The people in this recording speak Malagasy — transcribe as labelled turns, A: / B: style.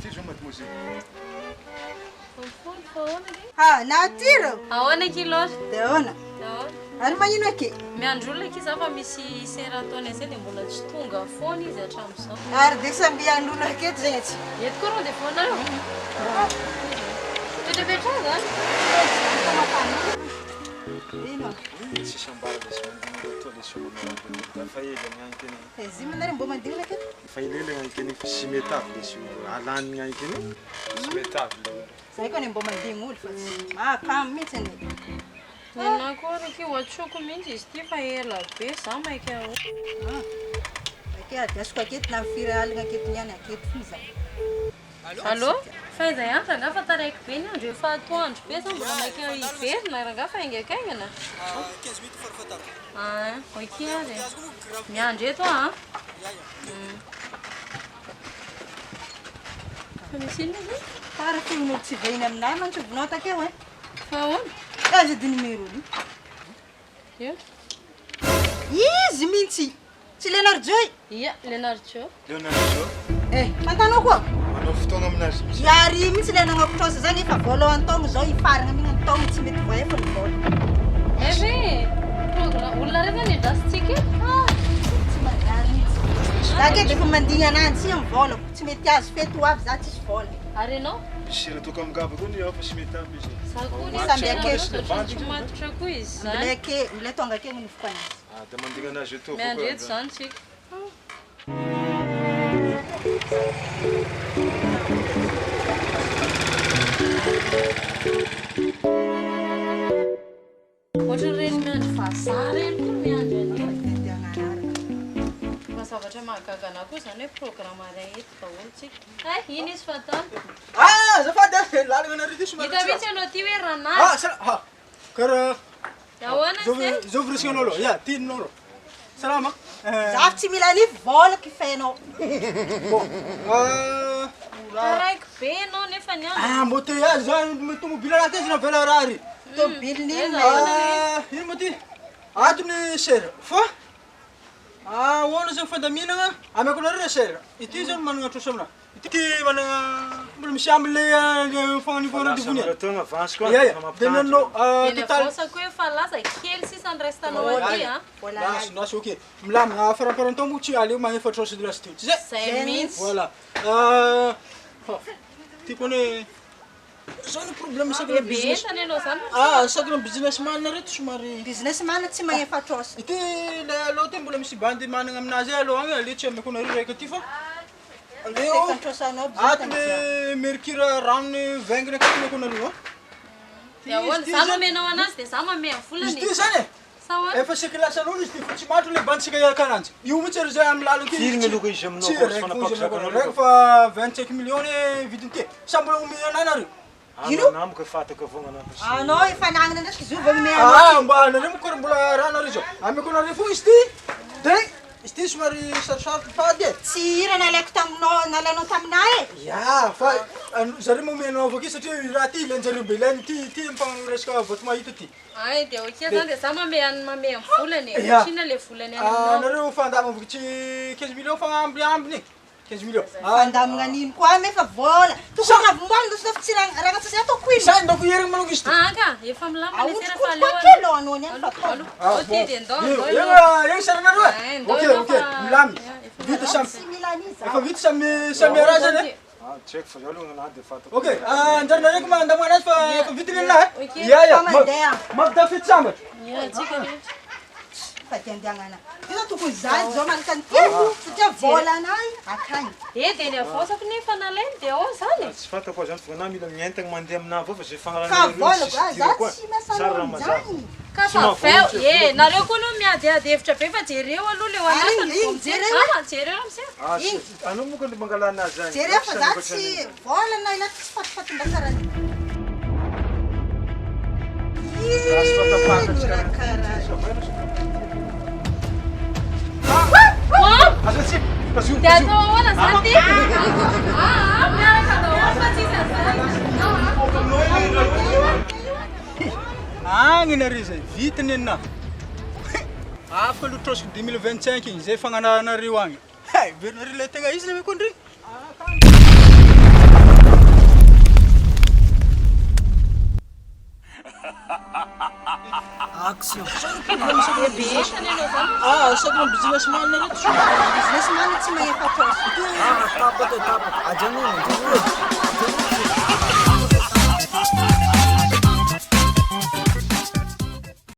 A: Ty zao mademoiselle.
B: Ha, natiro.
C: Ahoana akia Laura?
B: Dia ahoana?
C: Ahoana?
B: Ary magnino akia?
C: Miandry olona akia za fa misy sera ataony izay dia mbola tsy tonga foana izy hatramin'izao.
B: Ary dia samby hiandry olona aketo zegny atsy.
C: Eto koa rendez-vous anareo? Mipetrapetraha zany.
B: Ino?
A: Tsisy ambara lesy mandigny retoa lesy io manao rendez-vous da fa ela ny ahy keny.
B: Izy manareo mbô mandigny aketo?
A: Fa ela ny ahy keny fa tsy mety avy lesy io alany ny ahy keny tsy mety avy le olo.
B: Zay koa anie mbô mandigny olo fa tsy mahakamo mihitsy anie.
C: Nenah koa ary akia ho antsoiko mihitsy izy ity fa ela be za maika ho.
B: Ah, akia adiasiko aketo na firy aligna aketo niany aketo fony za.
C: Allô? Fa aiza ihany rangaha fa taraiky be ny andro efa atoandro be za mbola maika hiverina rangaha fa haingankaingana. Ah, ok ary e. Miandry eto aho an. Fa misy inona zany?
B: Tara feon'olo tsy vahiny aminahy mantsy ovinao takeo e.
C: Fa ahoana?
B: Aiza ity numéro io?
C: Io.
B: Izy mihitsy! Tsy Leonardo io?
C: Ia, Leonardo.
A: Leonardo.
B: Eh, fantanao koa?
A: Manao fotoagna aminazy mihitsy.
B: Iary mihitsy ilay nagnako trosa zany efa voalohan'ny taogno zao hifaragna mihitsy ny taogno tsy mety voaefa ny vola.
C: Eh ve? Programme olona reo zany endrasintsika eto?
B: Ah, tsy manjary mihitsy. Za ke defa mandigny ananjy ny volako, tsy mety azo fety ho avy za tsisy vola.
C: Ary ianao?
A: Misy sira toaka amingava koa ny ao fa tsy mety avy izy.
C: Za koa anie
B: Samby
C: mbola
B: akeo.
C: ohatran'ny tsy matotra koa izy zany.
B: Mbola ake, mbola tonga ake ny nofoko anazy.
A: Ah, dia mandigny anazy eto avao
C: Miandry
A: koa
C: eto zany tsika. Ohatran'ireny miandry vazaha ireny koa miandry an'io. Fa zavatra mahagaga anah koa izany hoe programme iray eto daholo tsika. Hay, iny izy fa tany.
D: Ah, azafady eh, lalana anareo ity somary
C: Hita
D: tsy
C: mihitsy
D: ratsy.
C: ianao ity hoe
D: Ah,
C: ranary.
D: sala, ah, karaha
C: Ahoana
D: zovy
C: se?
D: zovy resaka anao aloha. Ya, ty ninao aloha. Salama. Eh,
B: Za tsy mila ny vola kifenao.
D: bon. Ah,
C: Taraiky be ianao nefa ny andro.
D: ah, embouteillage zany, tomobile anaty izy navela rary.
B: Tomobile
C: Aiza
B: n'inona
D: Ah, ino moa ty? Ato ny sera. Fa ah, ahoana zany fandaminana? Ameko anareo sera. Ity zany manana trosa aminahy. Ity manana mbola misy ambiny le fagnanivo rendez-vous ny.
A: Taogna avance koa.
D: Ya, ya. De nanao
C: Dia ny
D: total.
C: avance koa efa lasa kely sisa ny restanao aty a.
B: Vola
D: Lasa, lasa, ok. Milamina faramparan'ny taogno tsy aleo magnefa trosa de lasa teo. Tsy zay?
C: Zay mihitsy.
D: Voilà. Ah, tiako anie zao ny problème saky ny
C: Be
D: business.
C: entana ianao zany.
D: Ah, saky ny businessman reto somary
B: Businessman tsy magnefa trosa.
D: Ity le aloha ty mbola misy bandy managna aminazy aloha agny aleo tsy ameko anareo raiky ty fa aleo
B: Fefa trosanao
D: ato le mercure ranony vaingana akato ameko anareo a.
C: Dia ahoana? Za mamenao anazy dia za mame ny volany.
D: Izy ty zany e
C: Sa ahoana?
D: efa saky lasan'olo izy ty fa tsy matro le bandy sika hiaraka ananjy. Io mihitsy ary zay amin'ny lalana ty.
A: Firy ny aloka izy aminao
D: Tsy
A: koa, tsy
D: raiky fo
A: fanapako
D: izy aminao
A: zakanao
D: raiky fa 25 millions ny vidiny ty. Sa mbola omena anay nareo?
B: Ino?
A: Namako efa fatako avao gnanahy fa tsy.
B: Anao efa nagnana ndraiky izy io vao omena anao.
D: Ah, mba nareo moa koa mbola raha nareo zao. Ameko anareo fo izy ty. De izy ty somary sarosarotro fady e.
B: Tsy hira nalaiko taminao nalanao taminahy e.
D: Ya, fa zareo moa omenao avao ke satria raha ty ilain-jareo be ilainy ty ty mpagnano resaka vato mahita ty.
C: Ay, dia ok zany dia za mame any mame ny volany e.
D: Ya.
C: Ohatr'inona le volany any
D: Ah,
C: aminao?
D: nareo fandamina voky tsy 15 millions fa ambiambiny e. 15 millions. Ah,
B: Fandamina an'ino koa nefa vola. Tokony ravimboany loso fa tsy raha tsy ataoko ino.
D: Sa ndako hierigny manao izy ty.
C: Ah, ka efa milamina le sera fa
B: Aotrikotriko
C: aleo
B: kely aloha anao niany fa
C: Aloha, aloha.
D: Ah,
C: Ao ty dia ndao,
D: Io,
C: ndao
D: io,
C: ianao.
D: io saranareo e.
C: Ah, ndao
D: Ok,
C: ianao
D: ok,
C: fa-
D: milamina.
C: Ya, efa
D: Vita samy.
B: Tsy mila an'iza.
D: Efa vita samy samy raha zany e.
A: Ah, tsy haiko fa zaho aloha gnanahy dia fatako.
D: Ok, ah, anjaranareo ko mandamina anazy fa efa vita ny anahy.
C: Ok.
D: Ya, ya.
B: Fa mandeha.
D: Mampita fety sambatra.
C: Ya, tsika rehetra.
B: Fa dia andehanana. Io zao tokony zany zao malaka ny tiako satria vola anahy akagny.
C: Eh, dia ny avance-ko nefa nalainy dia ao zany e.
A: Tsy fatako fa zany fa gnanahy mila mientagna mandeha aminahy avao fa zay
B: Ka
A: fagnarahana
B: vola
A: tsisy
B: ah, za
A: idirako
B: tsy miasa
A: Tsara raha
B: anao
A: mazava.
B: zany.
C: Ka
A: Tsy
C: fa
A: mahavoa
C: aveo, eh, nareo koa aloha miadiady hevitra be fa jereo aloha le ao
B: Ary
C: anatiny
B: iny,
C: vao mijery.
B: jereo e.
C: Ah, jereo ramose.
A: Ah, anao moa ka mangala anazy zany.
B: Jereo fa za tsy vola na ilay tsy fatifatin-draha karaha io.
A: Raha fatapaka
B: Ino raha karaha io.
A: Aza tsy. Pazio,
C: Dia
A: pazio.
C: atao ahoana zany ty? Ah, ah, miaraka daholo fa tsisy an'izany.
D: Ah, Agny nareo zay, vita ny anah. Afaka aloha trosiko 2025 igny, zay fagnanaranareo agny. Hay, verinareo le tegna izy le kondry.
E: Action.
D: Ah, sady mo businessman nareo tsy.
B: Businessman tsy magnefa trosa.
E: Ah, tapaka tapaka. Ajanona, ajanona.